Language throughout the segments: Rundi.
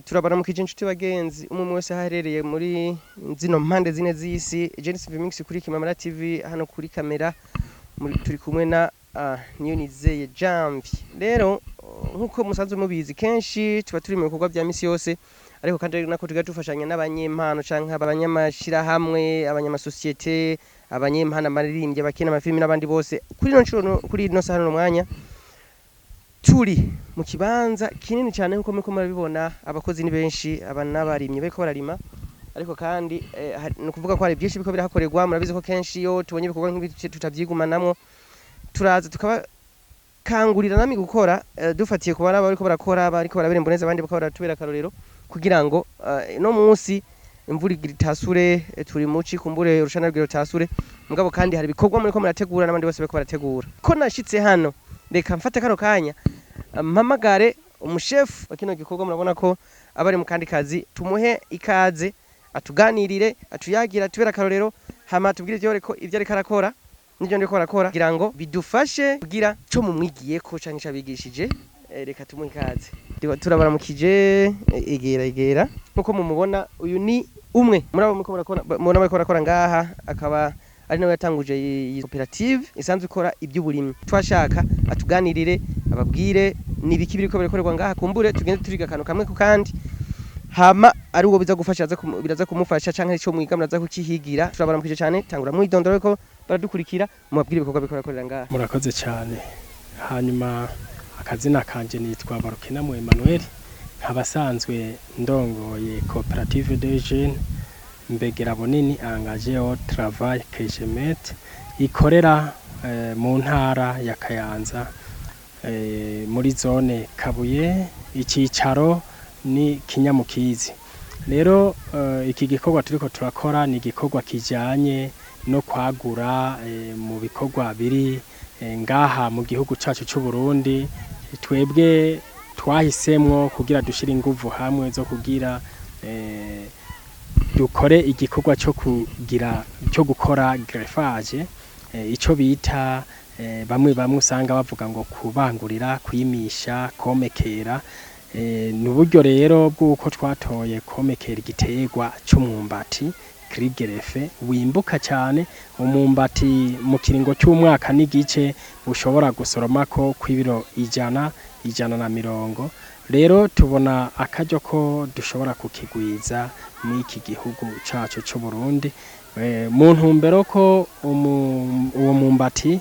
Turabaramukije inshuti bagenzi, umwe umwe wese aho aherereye muri zino mpande zine z'isi. Jenisi Vimix kuri Kimamara TV, hano kuri kamera turi kumwe na Niyonizeye Janvier. Rero nkuko musanzwe mubizi, kenshi tuba turi mu bikorwa vya misi yose, ariko kandi ari nako tuga dufashanya n'abanyempano canke abanyamashirahamwe, abanyamasosiyete, abanyempano, abaririmbyi, abakina amafilimi n'abandi bose. Kuri ino ncuro kuri ino saha, no mwanya turi mu kibanza kinini cyane, nkuko muriko murabibona, abakozi ni benshi, aba n'abarimyi bariko bararima, ariko kandi ni ukuvuga ko hari byinshi biriko birahakorerwa. Murabizi ko kenshi iyo tubonye ibikorwa nk'ibi tutavyigumanamwo, turaza tukabakangurira namwe gukora, dufatiye ku bana bariko barakora, bariko barabera imboneza abandi, bakaba baratubera akarorero, kugira ngo no munsi imvura igira itasure, turi muci kumbure urushana rugira rutasure. Mugabo kandi hari ibikorwa muriko murategura n'abandi bose bariko barategura. Ko nashitse hano, reka mfate kano kanya mpamagare umushefu wa kino gikorwa. Murabona ko aba ari mu kandi kazi, tumuhe ikaze atuganirire, atuyagire, atubere akarorero, hama tubwire ivyo ariko ivyo ariko arakora n'ivyo ndiko arakora, kugira ngo bidufashe kugira co mumwigiyeko canke ico abigishije. Reka tumuhe ikaze. Turabaramukije, egera egera. Nkuko mumubona, uyu ni umwe muri abo muriko murakora, mubona bariko barakora ngaha, akaba ari nawe yatanguje iyi koperative isanzwe ikora iby'uburimyi. Twashaka atuganirire, ababwire nibiki biriko birakorerwa ngaha, kumbure tugende turiga akantu kamwe ku kandi, hama ari uwo biza gufasha aza biraza kumufasha, canke ico mwiga muraza kukihigira. Turabaramukije cyane, tangura mwidondoro ko baradukurikira, mubabwire ibikorwa biriko birakorera ngaha. Murakoze cyane. Hanyuma akazina kanje nitwa Barukenamu Emmanuel, nkaba asanzwe ndongoye Coopérative des Jeunes Mbegera Bunini engagé au travail Kejemet, ikorera mu ntara ya Kayanza, muri zone Kabuye, icicaro ni Kinyamukizi. Rero iki gikorwa turiko turakora ni igikorwa kijanye no kwagura mu bikorwa biri ngaha mu gihugu cacu c'u Burundi. Twebwe twahisemwo kugira dushire inguvu hamwe zo kugira dukore igikorwa cyo kugira cyo gukora greffage, ico bita bamwe bamwe usanga bavuga ngo kubangurira, kwimisha, komekera. Ni uburyo rero bw'uko twatoye komekera igiterwa c'umwumbati cri greffé wimbuka cyane. Umwumbati mu kiringo cy'umwaka n'igice ushobora gusoromako kw'ibiro 100, 120. Rero tubona akaryo ko dushobora kukigwiza muri iki gihugu cacu c'u Burundi, mu ntumbero ko uwo mwumbati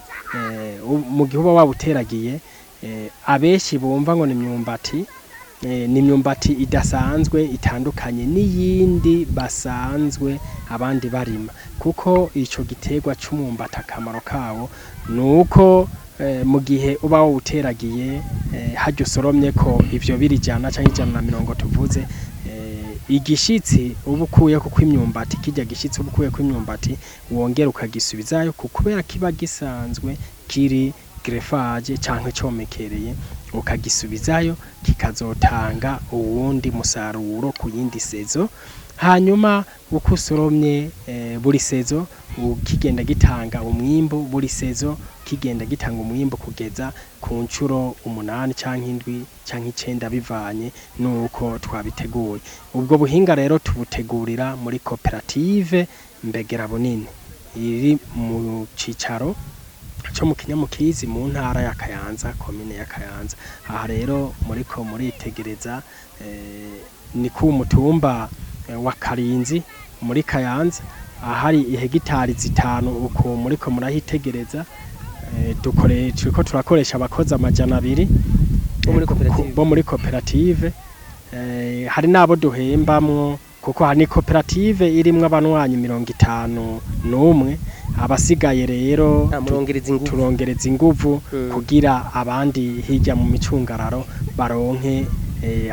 mu gihe uba wawuteragiye, abenshi bumva ngo ni imyumbati, ni imyumbati idasanzwe, itandukanye n'iyindi basanzwe abandi barima, kuko ico giterwa c'umwumbati akamaro kawo nuko mu gihe uba wawuteragiye, harya usoromye ko ivyo biri 100 canke 120 tuvuze, igishitsi uba ukuyeko kw'imyumbati, kirya gishitsi uba ukuyeko imyumbati, wongera ukagisubizayo, kubera kiba gisanzwe kiri greffage canke comekereye, ukagisubizayo kikazotanga uwundi musaruro ku yindi saison. Hanyuma uko usoromye buri saison kigenda gitanga umwimbu, buri saison kigenda gitanga umwimbu kugeza ku ncuro 8 canke 7 canke 9, bivanye nuko twabiteguye. Ubwo buhinga rero tubutegurira muri koperative Mbegera Bunini iri mu cicaro co mu Kinyamukizi, mu ntara ya Kayanza, komine ya Kayanza. Aha rero muriko muritegereza ni ku mutumba wa Karinzi muri Kayanza, ahari ihegitari 5. Uko muriko murahitegereza, dukore turiko turakoresha abakozi 200 bo muri koperative. Bo muri koperative. Hari n'abo duhembamwo, kuko hari ni koperative irimwo abanwanyi 51. Abasigaye rero murongereza ingufu. Turongereza inguvu kugira abandi hirya mu micungararo baronke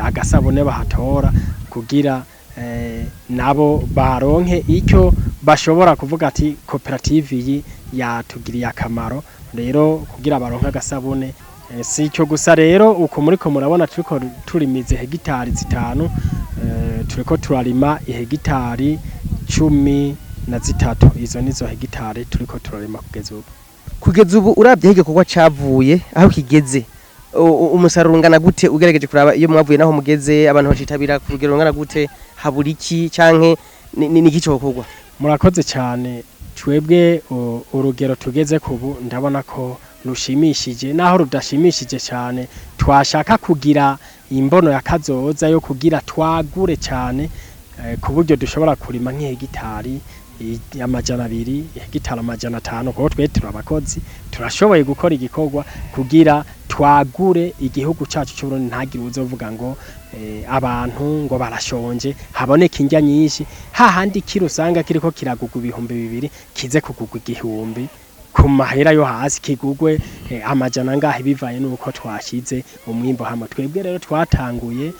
agasabune bahatora, kugira nabo baronke icyo bashobora kuvuga ati koperative iyi yatugiriye akamaro. Rero kugira baronke agasabune, si icyo gusa. Rero uko muriko murabona turiko turimize hegitari 5, turiko turarima ihegitari 13. Izo nizo hegitari turiko turarima kugeza ubu. Kugeza ubu, uravye aho igikorwa cavuye, aho kigeze, Umusaruro ungana gute ugerageje kuraba iyo mwavuye naho mugeze, abantu bacitabira ku rugero rungana gute, habura iki canke ni iki cokorwa? Murakoze cyane. Twebwe urugero tugeze kubu ndabona ko rushimishije, naho rudashimishije cyane. Twashaka kugira imbono ya kazoza yo kugira twagure cyane, ku buryo dushobora kurima nk'ihegitari 200, hegitari 500, kuko twe turi abakozi, turashoboye gukora igikorwa kugira twagure igihugu cyacu cy'Uburundi, ntagire uzovuga ngo abantu ngo barashonje, haboneka indya nyinshi. Hahandi kiro usanga kiriko kiragugwa 2000 kize kugugwa 1000 ku mahera yo hasi, kigugwe amajana angahe, bivaye nuko twashize umwimbo hamwe. Twebwe rero twatanguye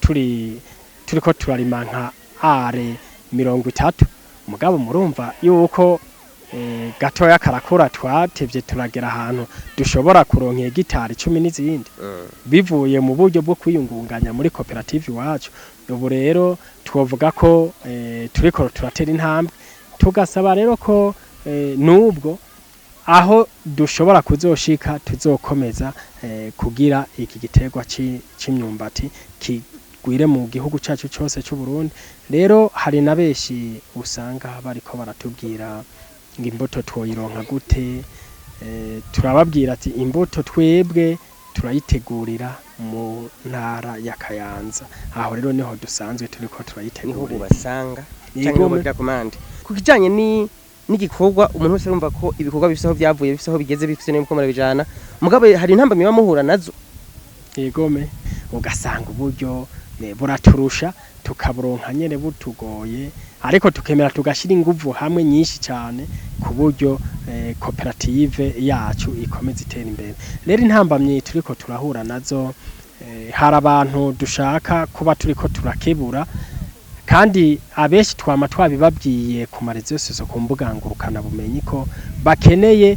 turiko turarima nka are 30, mugabo murumva yuko gatoya karakura, twatevye turagera ahantu dushobora kuronka hegitari 10 n'izindi, bivuye mu buryo bwo kwiyungunganya muri koperative iwacu. Ubu rero twovuga ko turiko turatera intambwe, tugasaba rero ko nubwo aho dushobora kuzoshika tuzokomeza kugira iki giterwa c'imyumbati kigwire mu gihugu cacu cose c'u Burundi. Rero hari na benshi usanga bariko baratubwira ngo imbuto twoyironka gute. Turababwira ati imbuto twebwe turayitegurira mu ntara ya Kayanza, aho rero niho dusanzwe turiko Niho turayitegurira. Ubasanga canke Yego, bagira commande ku kijanye ni n'igikorwa? Umuntu wese arumva ko ibikorwa bifise aho vyavuye, bifise aho bigeze, bifise n'uko murabijana, mugabo hari intambamyi muhura nazo. Yegome, ugasanga uburyo buraturusha, tukaburonka nyene butugoye, ariko tukemera tugashira inguvu hamwe nyinshi cyane ku buryo koperative yacu ikomeza itera imbere. Rero intambamyi turiko turahura nazo, hari abantu dushaka kuba turiko turakebura, kandi abenshi twama twabibabwiye ku ma réseaux sociaux, ku mbuga ngurukana bumenyi, ko bakeneye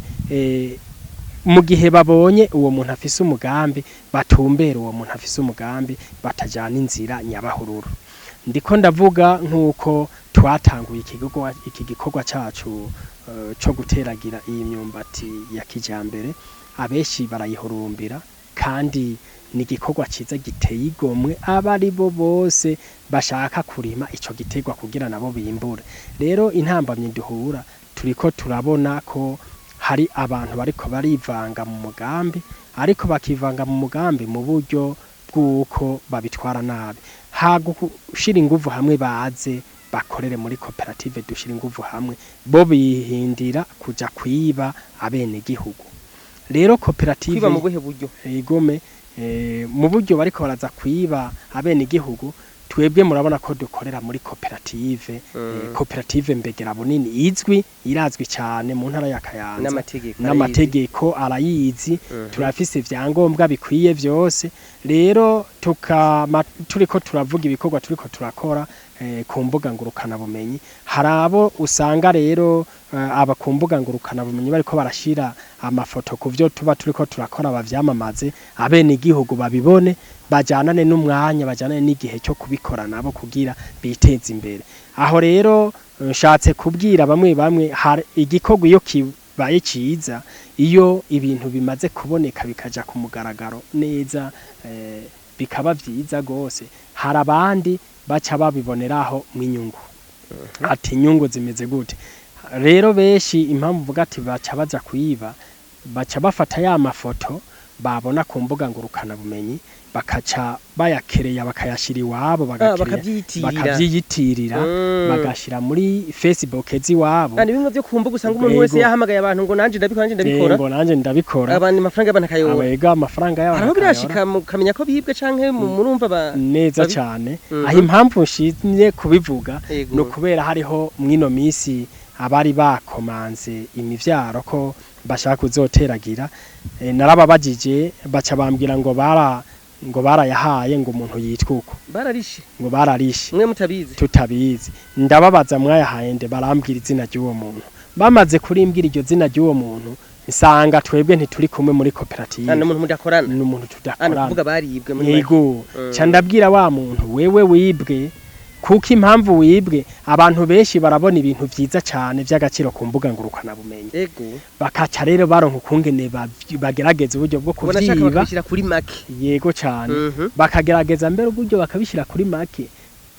mu gihe babonye uwo muntu afise umugambi, batumbera uwo muntu afise umugambi, batajana inzira nyabahururu. Ndiko ndavuga nk'uko twatanguye iki gikorwa cacu co guteragira iyi myumbati ya kijambere, abenshi barayihurumbira, kandi ni igikorwa ciza giteye igomwe, aba ari bo bose bashaka kurima ico giterwa kugira nabo bimbure. Rero intambamyi duhura, turiko turabona ko hari abantu bariko barivanga mu mugambi, ariko bakivanga mu mugambi mu buryo bw'uko babitwara nabi. Ha gushira inguvu hamwe baze bakorere muri koperative, dushira inguvu hamwe, bo bihindira kuja kwiba abenegihugu. Rero koperative Kwiba mu buhe buryo? Igome, mu buryo bariko baraza kwiba abenegihugu. Twebwe murabona ko dukorera muri koperative, koperative Mbegera Bunini izwi, irazwi cyane mu ntara ya Kayanza. N'amategeko. N'amategeko arayizi. Turafise ivyangombwa bikwiye vyose. Rero tukama turiko turavuga ibikorwa turiko turakora ku mbuga ngurukana bumenyi, hari abo usanga rero aba ku mbuga ngurukana bumenyi bariko barashira amafoto ku vyo tuba turiko turakora, bavyamamaze, abenegihugu babibone, bajanane n'umwanya, bajanane n'igihe cyo kubikora nabo kugira biteze imbere. Aho rero nshatse kubwira bamwe bamwe, hari igikorwa iyo kibaye ciza, iyo ibintu bimaze kuboneka bikaja ku mugaragaro neza, bikaba vyiza gose, hari abandi baca babiboneraho mw'inyungu, ati inyungu zimeze gute? Rero benshi impamvu mvuga ati baca baja kwiba, baca bafata ya mafoto babona ku mbuga ngurukana bumenyi, bakaca bayakereya, bakayashira iwabo, bagakereya, Bakavyiyitirira. Bakavyiyitirira, bagashira muri Facebook z'iwabo. Ni bimwe vyo ku mbuga usanga umuntu wese yahamagaye abantu ngo nanje ndabikora, nanje ndabikora. Ngo nanje ndabikora. Abantu amafaranga y'abantu akayobora. Abega amafaranga y'abantu Haraho akayora. birashika mukamenya ko bibwe canke murumva ba Neza cyane. Aho impamvu nshimye kubivuga ni ukubera hariho mw'ino minsi abari bakomanze imivyaro ko bashaka kuzoteragira. Narababajije, baca bambwira ngo barayahaye ngo umuntu yitwa uko. Bararishe? Ngo bararishe. Mwe mutabizi? Tutabizi. Ndababaza mwayahaye nde, barambwira izina ry'uwo muntu. Bamaze kurimbwira iryo zina ry'uwo muntu, nsanga twebwe ntituri kumwe muri koperative. Ni umuntu mudakorana? Ni umuntu Ni tudakorana. kuvuga baribwe muri make. Yego. Ca ndabwira wa muntu, wewe wibwe. Kuko impamvu wibwe, abantu benshi barabona ibintu vyiza cane vy'agaciro ku mbuga ngurukanabumenyi, bakaca rero baronka ukungene bagerageza uburyo bwo Ubona shaka kuvyiba. Bakabishyira kuri make. Yego cane. Bakagerageza mbere uburyo bakabishyira kuri make,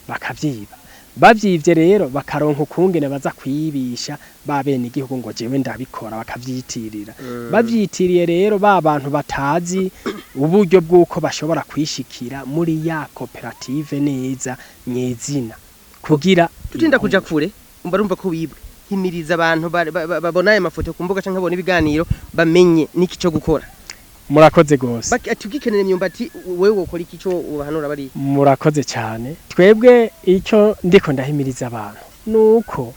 bakavyiba. Bavyivye rero, bakaronka ukungene baza kwibisha ba bene igihugu ngo jewe ndabikora, bakavyitirira. Bavyitiriye rero, ba bantu batazi uburyo bw'uko bashobora kwishikira muri ya koperative neza nyezina kugira Tutinda kuja kure, umva, urumva ko wibwe, himiriza abantu babona aya mafoto ku mbuga canke babona ibiganiro, bamenye niki cyo gukora. Murakoze gose. Ati ugikenera imyumbati, wewe wokora iki? Cyo ubahanura bari? Murakoze cyane. Twebwe icyo ndiko ndahimiriza abantu nuko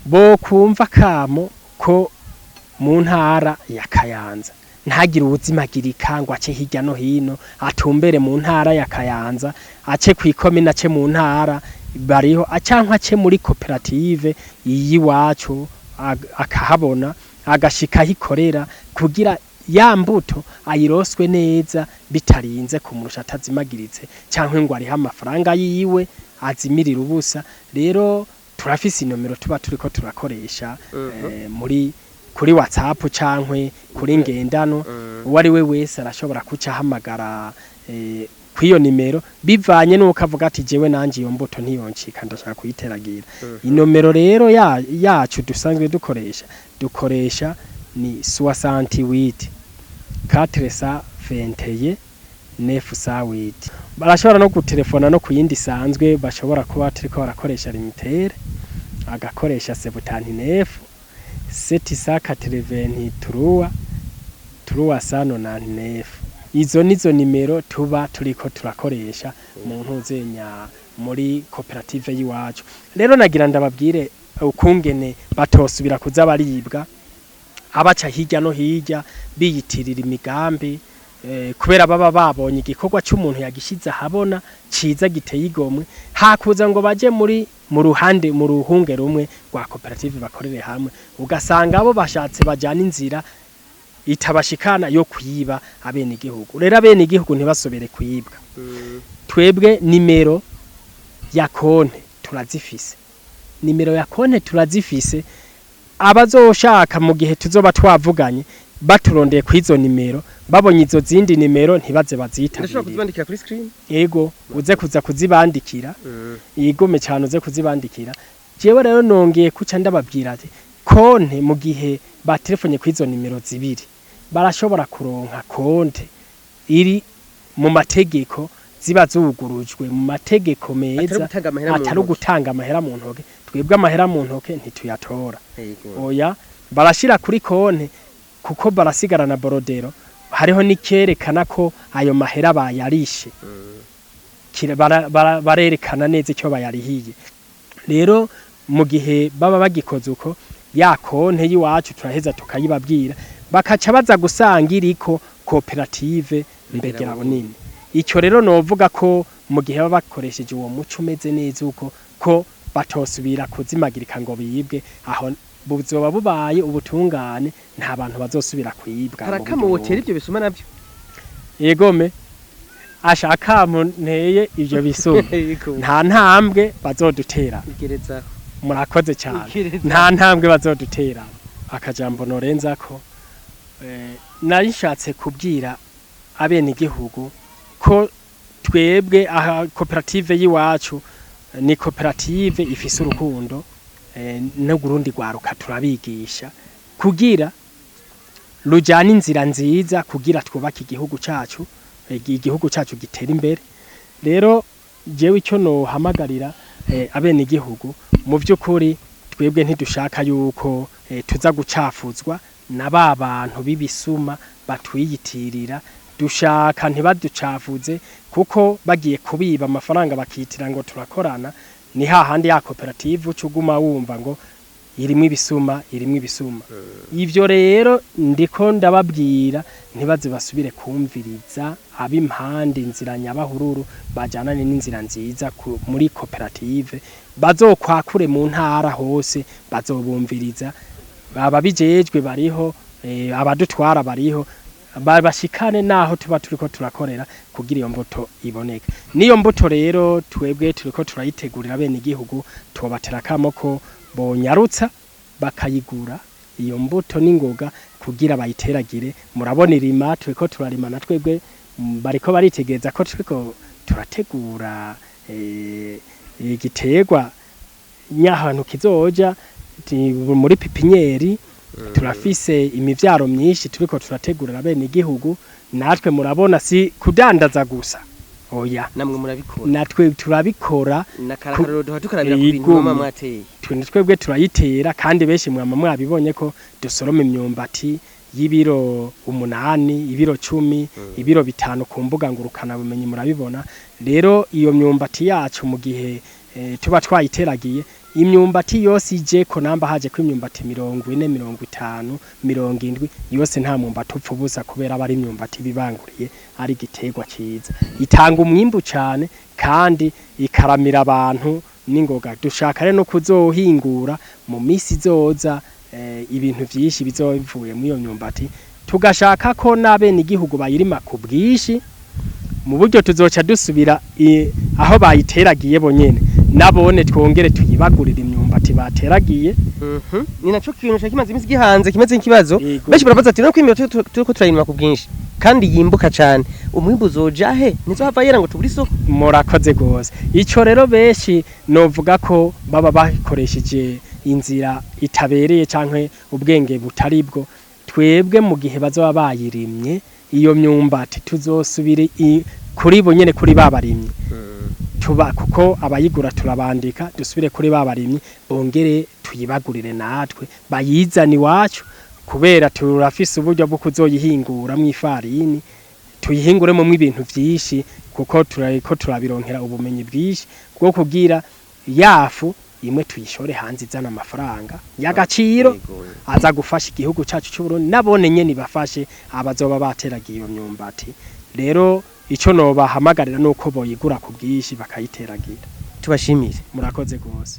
bo kumva kamo ko mu ntara ya Kayanza ntagire ubuzimagirika ngo ace hirya no hino, atumbere mu ntara ya Kayanza, ace kw'ikomine, ace mu ntara bariho, canke ace muri koperative y'iwacu, akahabona, agashika aho ikorera, kugira ya mbuto ayiroswe neza bitarinze kumurusha, atazimagiritse canke ngo arihe amafaranga yiwe azimirira ubusa. Rero turafise inomero tuba turiko turakoresha muri kuri WhatsApp canke kuri ngendano. Uwo ari we wese arashobora kuca ahamagara kw'iyo nimero, bivanye n'uko avuga ati jewe nanje iyo mbuto ntiyoncika, ndashaka kuyiteragira. Inomero rero yacu dusanzwe dukoresha ni 68 421 908. Barashobora no gutelefona no kuyindi isanzwe, bashobora kuba turiko barakoresha limitere, agakoresha 79 783 399. Izo nizo nimero tuba turiko turakoresha mu ntuzenya muri koperative y'iwacu. Rero nagira ndababwire ukungene batosubira kuza baribwa, abaca hirya no hirya biyitirira imigambi, kubera baba babonye igikorwa cy'umuntu yagishize ahabona ciza giteye igomwe, hakuza ngo baje muri mu ruhande, mu ruhunge rumwe rwa koperative, bakorere hamwe, ugasanga abo bashatse bajana inzira itabashikana yo kwiba abenegihugu. Rero abenegihugu ntibasubire kwibwa. Twebwe nimero ya konte turazifise, nimero ya konte turazifise. Abazoshaka, mu gihe tuzoba twavuganye, baturondeye kw'izo nimero, babonye izo zindi nimero ntibaze Ndashobora bazitabire. Kuzibandikira kuri screen. Ego, uze kuza kuzibandikira, yigome cyane, uze kuzibandikira. Jewe rero nongeye kuca ndababwira ati konte, mu gihe batelefonye kw'izo nimero zibiri, barashobora kuronka konte iri mu mategeko, ziba zugurujwe mu mategeko Atari meza. gutanga amahera mu Atari ntoki. ugutanga amahera mu ntoke. Twebwe amahera mu ntoke ntituyatora. Yego. Oya, barashira kuri konte, kuko barasigarana bordereau, hariho n'ikerekana ko ayo mahera bayarishe. Barerekana neza icyo bayarihiye. Rero mu gihe baba bagikoze uko, ya konte y'iwacu turaheza tukayibabwira, bakaca baza gusanga iriko koperative Mbegera Bunini. Icyo rero novuga ko mu gihe baba bakoresheje uwo muco umeze neza uko, ko batosubira kuzimagirika ngo bibwe, aho buzoba bubaye ubutungane, nta bantu bazosubira kwibwa mu Harakamo buryo wotera ivyo bisuma navyo. Yegome, ashaka nteye ivyo bisuma, Yego. nta ntambwe bazodutera. Igereza. Murakoze cyane. Igereza. Nta ntambwe bazodutera. Akajambo norenza ko narishatse kubwira abenegihugu ko twebwe aha koperative y'iwacu ni koperative ifise urukundo, no gurundi rwaruka turabigisha kugira rujyana inzira nziza, kugira twubake igihugu cacu, igihugu cacu gitera imbere. Rero jewe icyo nohamagarira abenegihugu, mu by'ukuri twebwe ntidushaka yuko tuza gucafuzwa na ba bantu b'ibisuma batwiyitirira. Dushaka ntibaducafuze, kuko bagiye kubiba amafaranga bakitira ngo turakorana, ni hahandi ya koperative uca uguma wumva ngo irimwo ibisuma, irimwo ibisuma. Ivyo rero ndiko ndababwira ntibaze basubire kumviriza ab'impande inzira nyabahururu, bajanane n'inzira nziza muri koperative. Bazokwakure mu ntara hose, bazobumviriza. Ababijejwe bariho, abadutwara bariho. Babashikane naho tuba turiko turakorera kugira iyo mbuto iboneke. Niyo mbuto rero twebwe turiko turayitegurira bene igihugu, tubatera akamo ko bonyarutsa bakayigura iyo mbuto n'ingoga kugira bayiteragire. Murabona irima turiko turarima na twebwe, bariko baritegereza ko turiko turategura igiterwa nyahantu kizoja muri pépinière. Turafise imivyaro myinshi turiko turategurira bene igihugu. Natwe murabona si kudandaza gusa, oya. Namwe murabikora. Natwe turabikora. Na karakaroro duha tukarabira ku bintu mama mwateye. Twebwe turayitera, kandi benshi mwama mwabibonye ko dusoroma imyumbati y'ibiro 8, ibiro 10, ibiro 5 ku mbuga ngurukana bumenyi murabibona. Rero iyo myumbati yacu mu gihe tuba twayiteragiye, imyumbati yose ije ko namba haje ko imyumbati 40, 50, 70 yose, nta mwumbati upfa ubusa, kubera aba ari imyumbati bibanguriye, ari igiterwa ciza, itanga umwimbu cane kandi ikaramira abantu n'ingoga. Dushaka rero no kuzohingura mu misi izoza ibintu vyinshi bizoba bivuye muri iyo myumbati. Tugashaka ko n'abene igihugu bayirima ku bwinshi, mu buryo tuzoca dusubira aho bayiteragiye bonyene, nabone twongere tuyibagurira imyumbati bateragiye. Ni naco kintu cari kimaze imisi gihanze, kimeze nk'ikibazo. Yego. Benshi barabaza ati: "No kwimira turiko turayirima ku bwinshi kandi yimbuka cane, umwimbu uzoja he? Ntizohava yera ngo tubure isoko?" Murakoze gose. Ico rero benshi novuga ko baba bakoresheje inzira itabereye canke ubwenge butari bwo. Twebwe mu gihe bazoba bayirimye iyo myumbati, tuzosubira kuri bo nyene, kuri babarimye tuba, kuko abayigura turabandika, dusubire kuri babarimye bongere tuyibagurire natwe, bayizane iwacu, kubera turafise uburyo bwo kuzoyihingura mu ifarini, tuyihinguremo ibintu vyinshi, kuko turariko turabironkera ubumenyi bwinshi bwo kugira yafu imwe tuyishore hanze izana amafaranga y'agaciro aza gufasha igihugu cacu c'u Burundi, nabone nyene bafashe abazoba bateragiye iyo myumbati. Rero ico nobahamagarira nuko boyigura ku bwinshi bakayiteragira. Tubashimire. Murakoze gose.